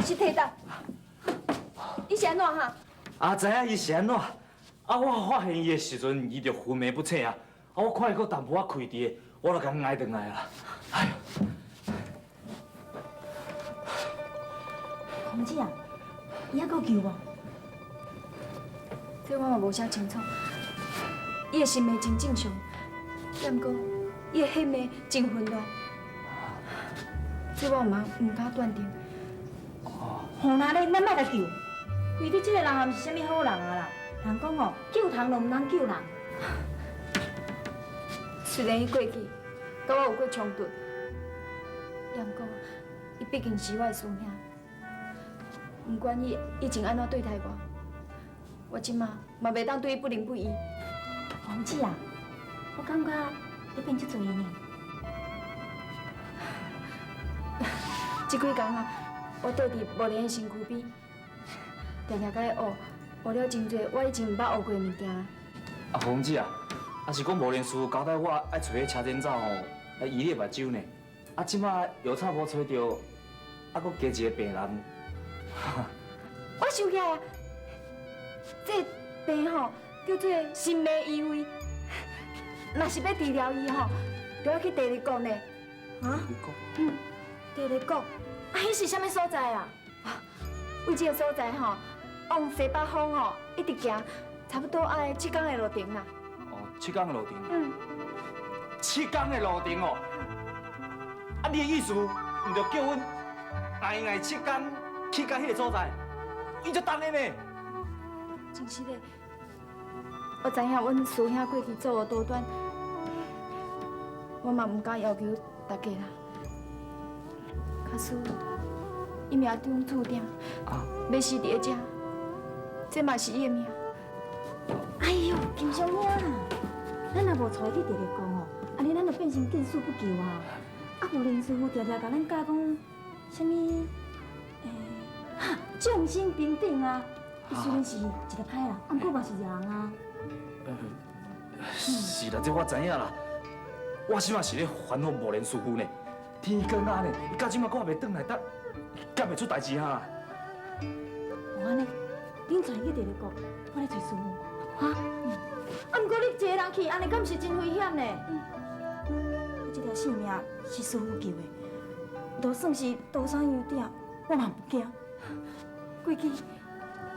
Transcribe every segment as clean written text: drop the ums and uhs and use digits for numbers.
是提达，伊是按怎哈？啊，知影伊是按怎？啊，我發現伊的時陣，伊就昏迷不醒啊！啊，我看伊閣淡薄仔開佇，我就共伊挨轉來啦。哎呦！紅姐啊，伊猶閣有救無？這我嘛無啥清楚。伊的心脈真正常，也毋過伊的血脈真混亂，這我嘛毋敢斷定。吼，那咧，咱莫共救。為你這個人也毋是啥物好人啊啦。人講哦，救蟲就毋通救人。雖然伊過去佮我有過衝突，也毋過伊畢竟是我的師兄。毋管伊以前按怎對待我，我這馬嘛袂當對伊不仁不義。紅姐啊，我感覺你變足濟呢。這幾工啊，我綴佇無蓮的身軀邊，定定共伊學，學了真濟我以前毋捌學過的物件。啊，紅姐啊，啊是講無蓮師傅交代我愛揣彼車前走吼，來醫你的目睭呢。啊，這馬藥草無揣著，啊，閣加一個病人。我想起來啊，這個病吼叫做心脈移位，若是欲治療伊吼，就要去第二國呢。啊？嗯，第二國，啊，彼是啥物所在啊？為這个所在吼，往西北方吼一直行，差不多愛七工的路程啦。哦，七工的路程。嗯。七工的路程哦。啊，你的意思，毋就叫阮挨挨七工去到彼个所在？伊足重的呢。真實的，我知影阮師兄過去作惡多端，我嘛毋敢要求大家啦。假使伊命中注定，欲死佇咧遮，這嘛是伊的命。哎喲，金小兄，咱若無帶伊去第二國哦，按呢咱就變成見死不救啊！啊，無蓮師傅定定共咱教講，啥物？欸，眾生平等啊！伊雖然是一个歹人，啊，毋過嘛是人啊。是啦，這我知影啦。我這馬是咧煩惱無蓮師傅呢，天光啊呢，伊到這馬閣猶未轉來，等，敢會出代誌哈？無按呢，恁帶伊去第二國，我來揣師傅。哈？啊，毋過你一个人去，按呢敢毋是真危險呢？我這條性命是師傅救的，就算是刀山油鼎，我嘛毋驚。桂枝，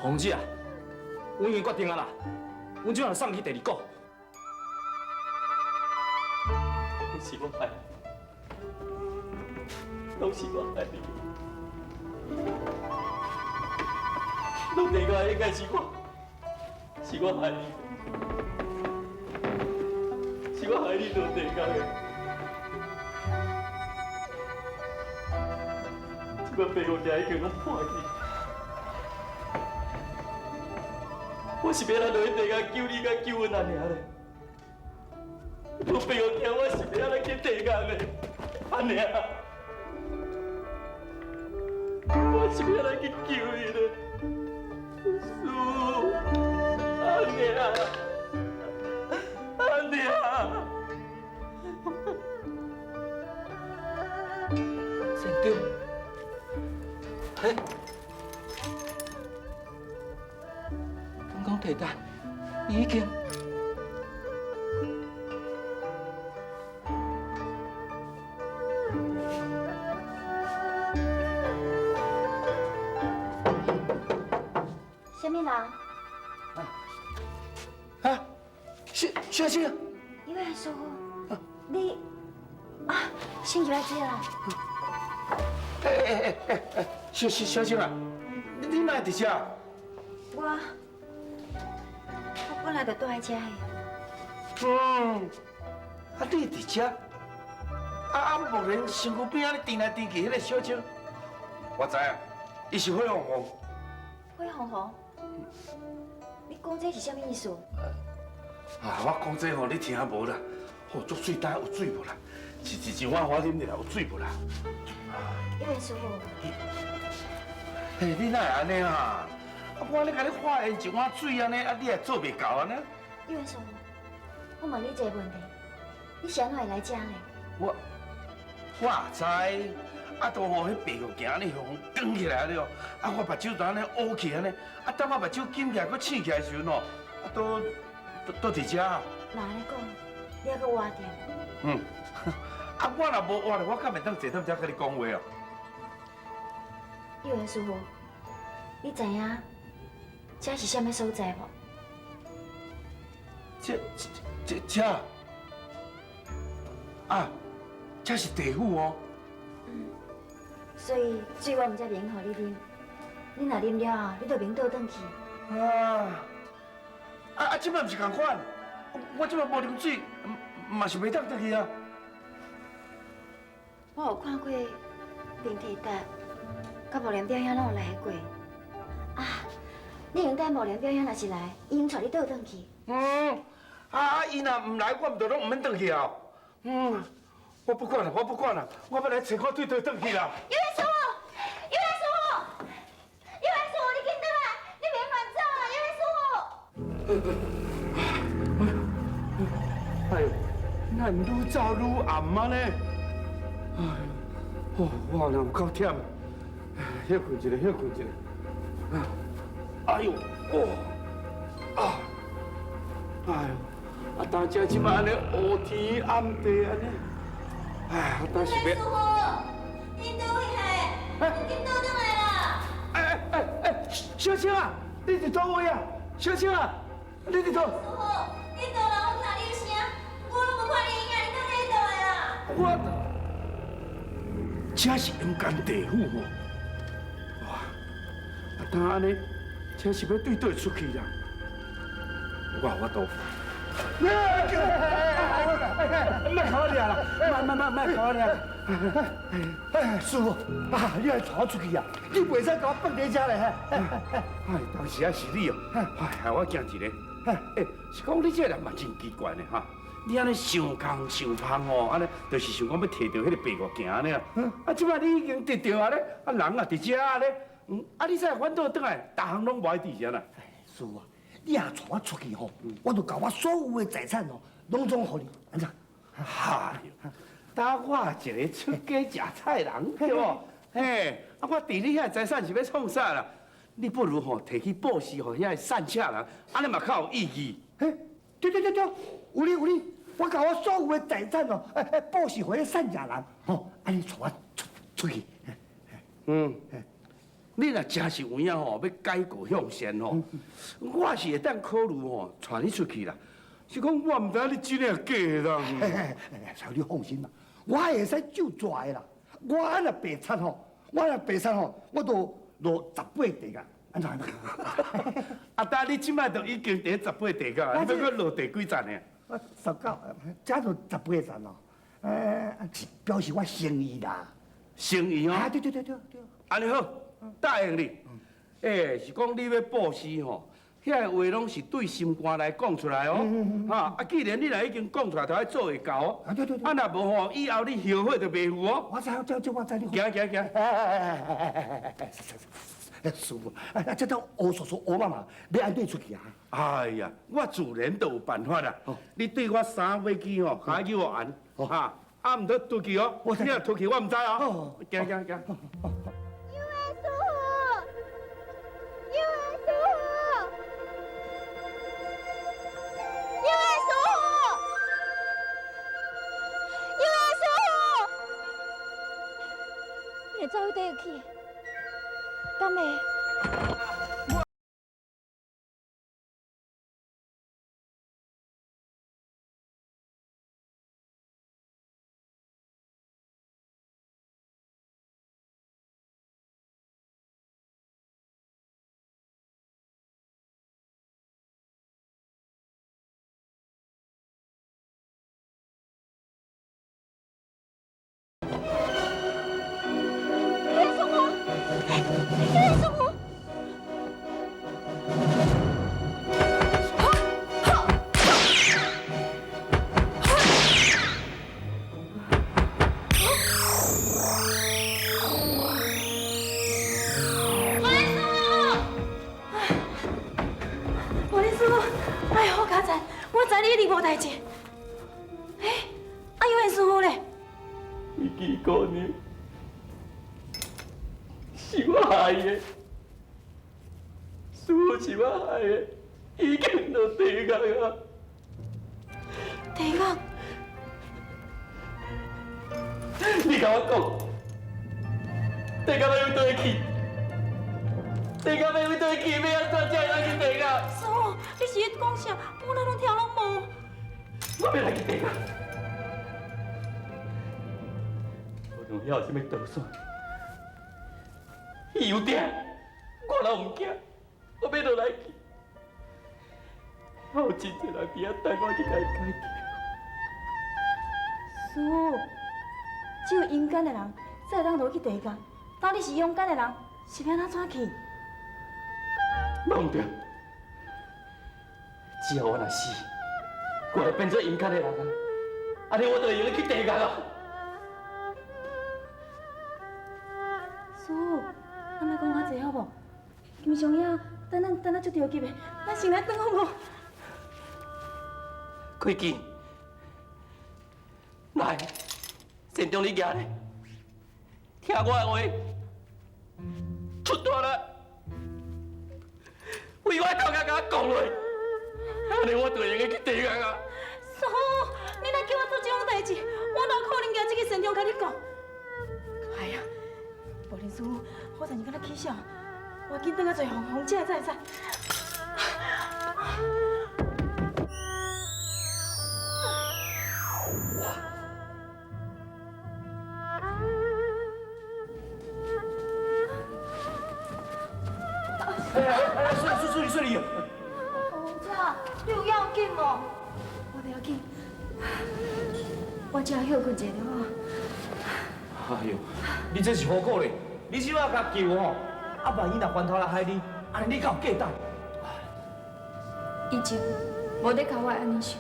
紅姐啊，阮已經決定啊啦，阮這馬就送去第二國。攏是我害，攏是我害你。落地獄應該是我，是我害你，是我害你落地獄的。這擺白骨仔已經攏破去，我是欲按怎落去地獄救你，佮救阮阿娘咧？我白骨仔，我是欲按怎去地獄咧？阿娘，我是欲按怎去救你咧？師父，阿娘，阿娘。善長，嘿，敢講提達，你已經。啥物人？啊，小小姐。你位師傅，你啊，先入來坐啦。哎哎哎哎哎，小小小姐啊，你哪會佇遮？我本來就住佇遮的。嗯，啊，你佇遮？啊啊，木蓮身軀邊仔咧轉來轉去，彼个小姐，我知影，伊是火鳳凰。火鳳凰？你講這是啥物意思？啊，我講這吼，你聽無啦？吼，足水焦有水無啦？一碗我啉著啦，有水無啦？一元師傅。嘿，你哪會按呢啊？啊，我按呢共你化驗一碗水按呢，啊，你也做袂到按呢？一元師傅，我問你一個問題，你是按怎會來遮呢？我，我也知，啊，都吼彼白玉镜按呢予风卷起来了，啊，我目睭就按呢乌去按呢，啊，等我目睭金起来，阁醒起来的时阵吼，啊，都都伫遮。若按呢讲，你犹阁活著？嗯，啊，我若无活著，我敢会当坐踮遮佮你讲话哦？幼言师父，你知影这是啥物所在无？这、这、这，啊，这是地府哦。嗯，所以水我毋才袂用予你啉，你若啉了后，你就免倒转去。啊，啊啊！这摆毋是仝款，我这摆无啉水，嘛是袂当转去啊。我有看过平提达、佮无良表兄拢有来过。啊，你用等无良表兄若是来，伊用带你倒转去。嗯，啊，伊若毋来，我毋就拢毋免转去啊。嗯，我不管了，我不管了，我欲来揣看对佗转去啦。有来师父，有来师父，有来师父，你紧转来，你袂乱走啦，有来师父。哎呦，哪会愈走愈暗啊呢？哎呦，哦，我若有够忝，歇睏一下，歇睏一下。哎呦，哦，啊，哎呦，啊，当这这摆按呢乌天暗地按呢，哎，啊，当是欲。师父，你佗位来？你紧倒转来啦！哎哎哎哎，小青啊，你伫佗位啊？小青啊，你伫佗？师父，你倒来我听你的声，我拢无看你影，你到底佗位啦？我，这是阴间地府吼，哇！啊，当按呢，这是欲对佗出去啦？我有法度。莫敲我掠啦！莫莫莫莫敲我掠！哎，师父啊，你来带我出去啊？你袂使共我放伫遮咧！哎，当时啊是你哦，哎，害我惊一下。哎，是讲你这个人嘛真奇怪呢哈！你按呢想空想芳吼，按呢就是想讲欲提著彼个白玉镜按呢啦。啊，这摆你已经得著啊咧，啊人也伫遮啊咧，啊你再反倒转来，逐项拢无爱伫遮啦。师父啊，你若带我出去吼，我就共我所有的财产哦，拢总予你，按怎？哎呦，当我一个出家食菜人，对无？嘿，啊，我伫你遐财产是欲创啥啦？你不如吼提去布施予遐个散赤人，按呢嘛较有意义。嘿，对对对对，有理有理，我共我所有的财产哦，哎，布施予彼散赤人，吼，按呢带我出出去。嗯，你若真是有影吼，欲改过向善吼，我是会当考虑吼，带你出去啦。是讲我毋知影你真的假的啦。嘿嘿，师父你放心啦，我会使救蛇的啦。我若白贼吼，我若白贼吼，我都落十八地狱。按怎按怎？啊，但你这摆就已经伫十八地狱啊，你欲阁落第几层呢？我19，这就18层咯。表示我诚意啦。诚意哦。啊，对对对对对。按呢好，答应你。欸，是讲你欲布施吼，遐个话拢是对心肝内讲出来哦。哈，啊，既然你若已经讲出来，就爱做会到哦。啊，对对对。啊，若无吼，以后你后悔就袂赴哦。我知，这这我知你。行行行。哎哎哎哎哎哎哎，师父，啊，这都乌叔叔乌妈妈，欲按怎出去啊？哎呀，我自然就有办法啦。你对我衫买去吼，共叫我按，哈，啊，毋得出去哦。你若出去，我毋知哦。行行行。有的师父，有的师父，有的师父，有的师父，你会走去佗去？敢会？师父，二姑娘，是我害的，师父是我害的，已经落地狱啊！地狱？你共我讲，地狱欲佗去？地狱欲佗去？欲按怎才会当去地狱？师父，你是咧讲啥？我哪拢听拢无。我欲来去地狱。无论遐有啥物打算，伊有定，我拢毋惊，我欲落来去。还有真济人伫遐等我去共伊解救。师父，只有阴间的人才会当落去地狱，当你是阳间的人，是欲按怎去？毋对，只要我若死，我就变做阴间的人啊！按呢我就会用得去地狱啊！师父，咱莫讲较济好无？金松兄，等咱等咱足著急的，咱先来转好无？开机，来，善终你徛咧，听我的话，出大力，为我头壳共我讲落，按呢我就会用得去地狱啊！师父，你若叫我做这种代志，我哪可能举这个善终共你讲？哎呀，无论师父，好在是敢若起痟，我紧转来找红红姐才会使。哎哎，水水水水！红姐，你有要紧无？我袂要紧，我只休困一下就好。哎呦，你这是何苦咧？你这马共救吼，啊万一若翻头来害你，按呢你敢有价值？以前无咧共我按呢想，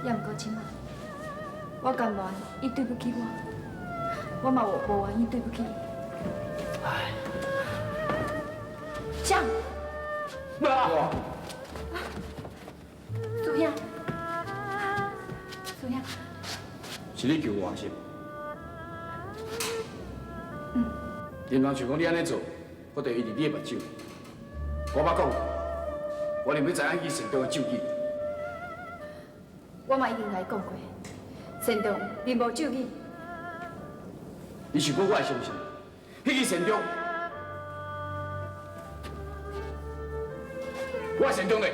也毋过这马，我甘愿伊对不起我，我嘛无愿意对不起伊。哎，啥？啊！师兄，师兄，是你救我是？嗯。林人想讲你按呢做，我就会滴你的目睭。我捌讲过，我宁欲知影伊善终的咒语。我嘛已经共伊讲过，善终并无咒语。你想讲我会相信？彼支善终，我的善终咧，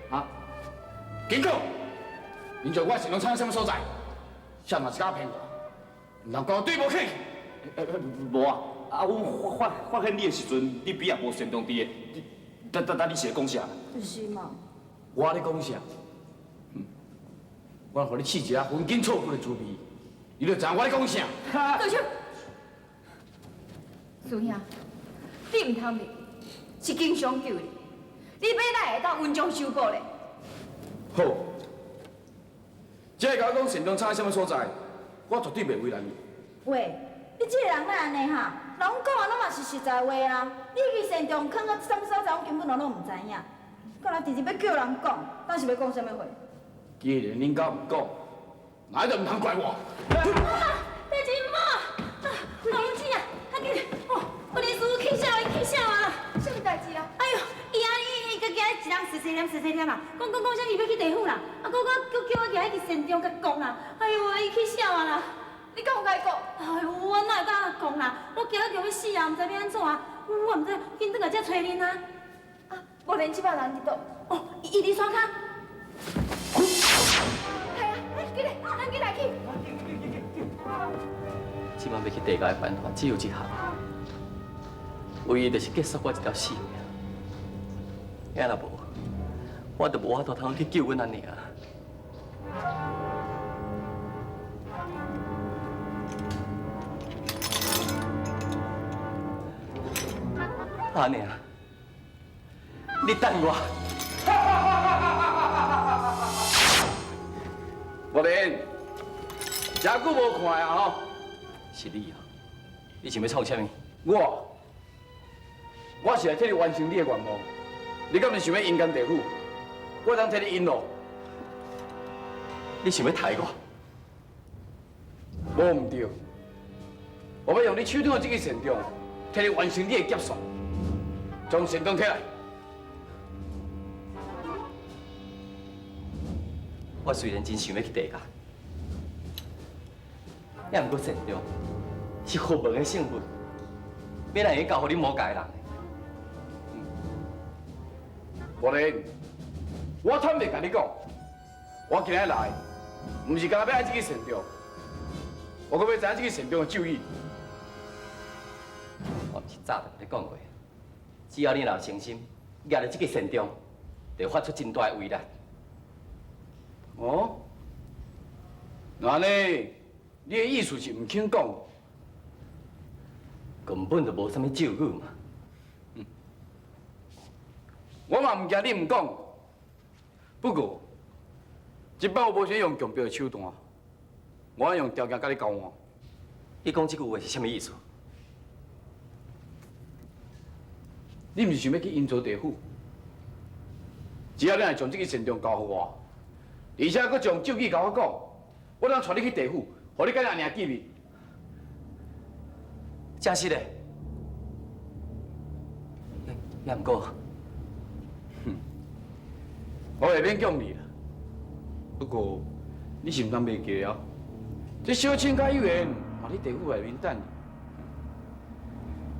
啊？紧讲，恁将我的善终藏在啥物所在？啥人若是敢骗我，毋通讲我对无客气。无啊，啊，阮发现你的时阵，你边也无善终伫的，你等等等，你是咧讲啥？是嘛？我咧讲啥？我予你试一下浑筋错骨的滋味，你就知影我咧讲啥。住手！师兄，你毋通忘，是经常救你，你欲哪会当恩将仇报咧？好，这个共我讲善终藏在啥物所在，我绝对袂为难你。喂，你这个人哪按呢哈？人讲的拢嘛是实在话啊！你去善终囥到啥物所在，我根本就拢毋知影。敢若直直欲叫人讲，咱是欲讲啥物话？既然恁家毋讲，那就毋通怪我。大姐妈，老姐啊，较紧！哦，我连师傅起痟，伊起痟啊！啥物代志啊？哎哟，伊啊伊伊佮今日一人细细念细细念啊，讲讲讲啥伊欲去地府啦，啊，阁阁叫我举去善终共讲啦。哎哟，伊起痟啊啦！你敢有共伊讲？哎哟，我哪会当讲啦？我惊到欲死啊，毋知欲按怎啊！我毋知，紧转来遮揣恁啊！啊，无连这摆人伫佗？哦，伊伫山跤。系啊，紧来，咱紧来去。这摆欲去地狱的办法只有一项，唯一就是结束我这条性命。啊若无，我就无法度通去救阮阿娘。阿娘，你等我。无莲，真久无看啊吼！是你啊？你想欲创啥物？我，我是来替你完成你的愿望。你敢毋是想欲阴间地府？我通替你引路。你想欲刣我？无，無毋對，我欲用你手中的這支神杖，替你完成你的劫數。將神杖提來。我雖然真想欲去地獄，也毋過神杖是佛門的聖物，欲哪會交予你魔界的人？無論，我坦白共你講，我今日來，毋是干焦欲愛這支神杖，我閣欲知影這支神杖的咒語。我毋是早就共你講過，只要你若有誠心，舉著這支神杖，就會發出真大的威力。哦，那呢？你的意思是毋肯講？根本就無啥物咒語嘛。我嘛毋驚你毋講，不過這擺我無想用強迫的手段，我愛用條件佮你交換。你講這句話是啥物意思？你毋是想欲去陰曹地府？只要你若將這支神杖交予我，而且閣將咒語共我講，我通帶你去地府，予你佮你阿娘見面。真實的？也毋過，我會勉強你啦。不過你是毋通袂記啊？這小青佮有緣，嘛佇地府內面等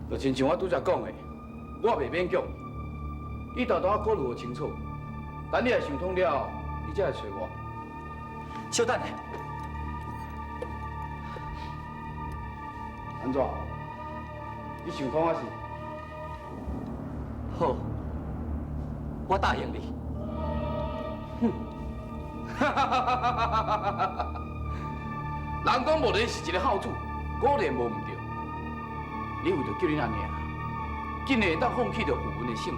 你。就親像我拄才講的，我袂勉強你，你沓沓仔考慮予清楚。等你若想通了，你才來揣我。稍等下。按怎？你想通抑是？好，我答應你。哼！哈哈哈哈哈！人講無仁是一个孝子，果然無毋對。你為著救恁阿娘，竟然會當放棄著符文的聖物。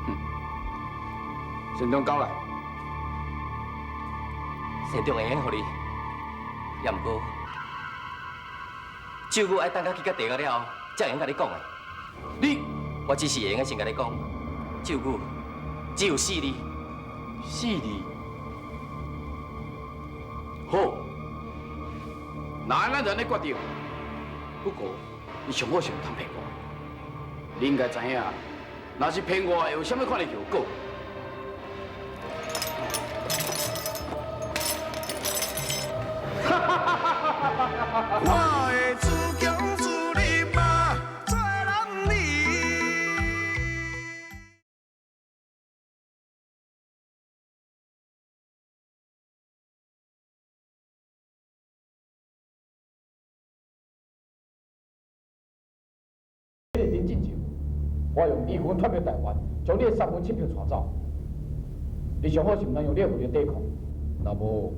哼！神杖交來，神杖會用予你，也毋過咒語愛等到去到地獄了後，才會用共你講的。你，我只是會用先共你講，咒語只有四字。四字。好，那咱就按呢決定。不過，你上好是毋通騙我。你應該知影，若是騙我，會有啥物款的後果。我的自強自立嘛，做男兒。林進前，我用離魂脫票大法，將你的三魂七魄帶走。你上好是毋通用你的魂力抵抗，若無，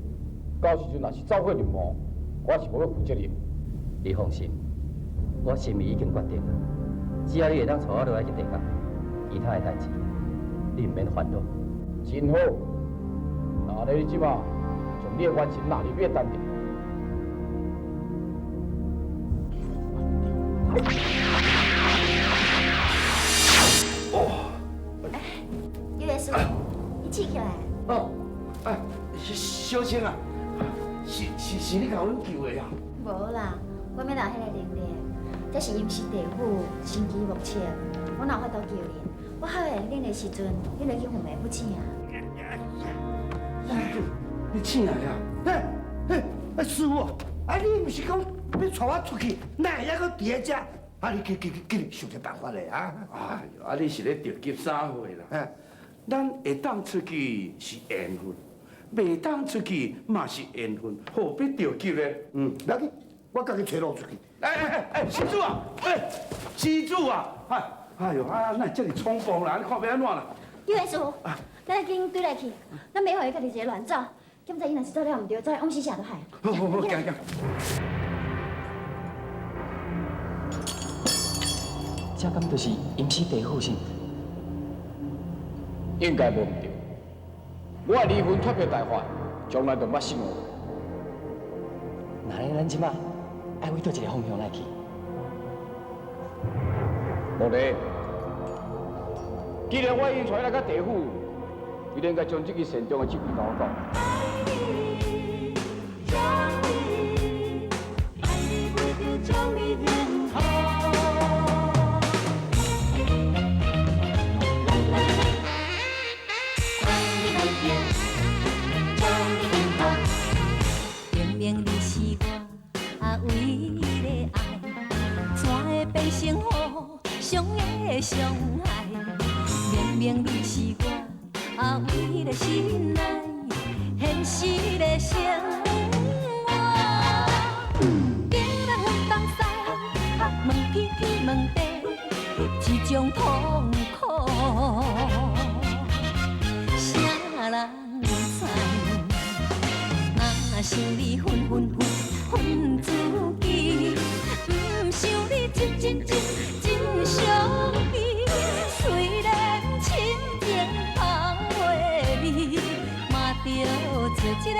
到時陣若是走火入魔，我是無欲負責任。你放心，我心意已經決定了。只要你會當帶我落來去地獄，其他的代誌你毋免煩惱。真好，那你這馬將你的元神納入你的丹田。哦，有的师傅，你起起來。哦，哎，小青啊，是你共阮救的啊？無啦，我欲留彼個能力，這是陰司地府神奇莫測，我哪有法度救恁？我發現恁的時陣，恁就去昏迷不醒啊。你醒來啊？哎哎，師傅，啊你毋是講欲帶我出去，哪會猶閣佇咧遮？啊你去去去，想一個辦法咧啊！哎喲，啊你是咧著急啥貨啦？咱會當出去是緣分，袂當出去嘛是緣分，何必著急咧？嗯，不要緊，我家己揣路出去。哎哎哎，施主啊，哎，施主啊，哎，哎喲，啊，哪會這麼衝動啦？你看欲按怎啦？有的師傅，咱緊對來去，咱袂予伊家己一个亂走，敢知伊若是走了毋對，走來往死下都害。好好好，行行。這敢就是陰司地府是？應該無毋對。我的離魂脫魄大法，從來就毋捌失誤。那呢，咱這馬愛為佗一个方向來去？無咧。既然我已經帶你來到地府，你應該將這支神杖的咒語共我講。現實的生活。景人東西，問天天問地，這種痛苦，啥人知？若想你分分分分自己，毋想你真真真真傷悲。雖然深情放袂離，嘛著做一个